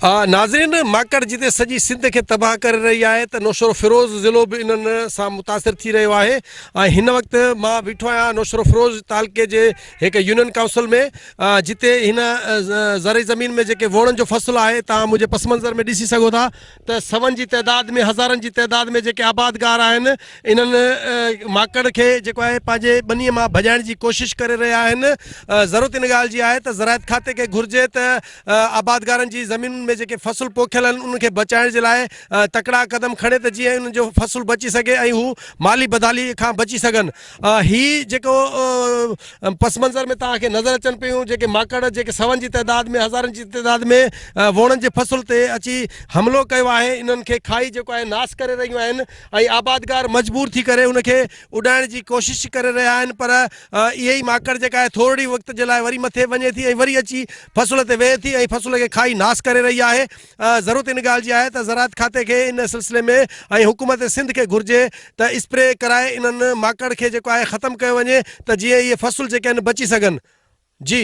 ناظرين ماڪڙ جتي سڄي سنڌ کي تباهه ڪري رهي آهي ته نوشهروفيروز ضلعو به انهن سان متاثر ٿي رهيو آهي ۽ هن وقت مان بيٺو آهيان نوشهروفيروز تعلقي جي هڪ يونين ڪائونسل ۾ جتي هن زرعي زمين ۾ جيڪي ووڻن جو فصل آهي توهان منهنجي پس منظر ۾ ڏسي سگهو ٿا ته سون جي تعداد ۾ هزارن جي تعداد ۾ جيڪي آبادگار آهن انهن ماڪڙ کي جيڪو آهي پنهنجي ٻنيء مان ڀڄائڻ جي ڪوشش ڪري رهيا آهن ضرورت ان ڳالهه جي آهي ته زراعت کاتي کي گهرجي ته آبادگارن جي زمينن ۾ جيڪي فصل پوکيل آهن انهن کي بچائڻ جي لاء تڪڙا قدم کڻي ته جيئن انهن جو فصل بچي سگهي ۽ هو مالي بدحالي کان بچي سگهن هي جيڪو پس منظر ۾ توهان کي نظر اچن پيون جيڪي ماڪڙ جيڪي سون جي تعداد ۾ هزارن جي تعداد ۾ ووڻن جي فصل تي اچي حملو ڪيو آهي انهن کي کائي جيڪو آهي ناس ڪري رهيون آهن ۽ آبادگار مجبور ٿي ڪري ان کي اڏائڻ جي ڪوشش ڪري رهيا آهن پر اهي ئي ماڪڙ جيڪا آهي ٿورڙي وقت جي لاء وري مٿي وڃي ٿي ۽ وري اچي فصل تي ويهي ٿي ۽ فصل کي کائي ناس ڪري رهي آهي ضرورت ان ڳالهه جي آهي ته زراعت کاتي کي ان سلسلي ۾ ۽ حڪومت سنڌ کي گهرجي ته اسپري ڪرائي انهن ماڪڙ کي جيڪو آهي ختم ڪيو وڃي ته جيئن اهي فصل جيڪي آهن بچي سگهن. جي.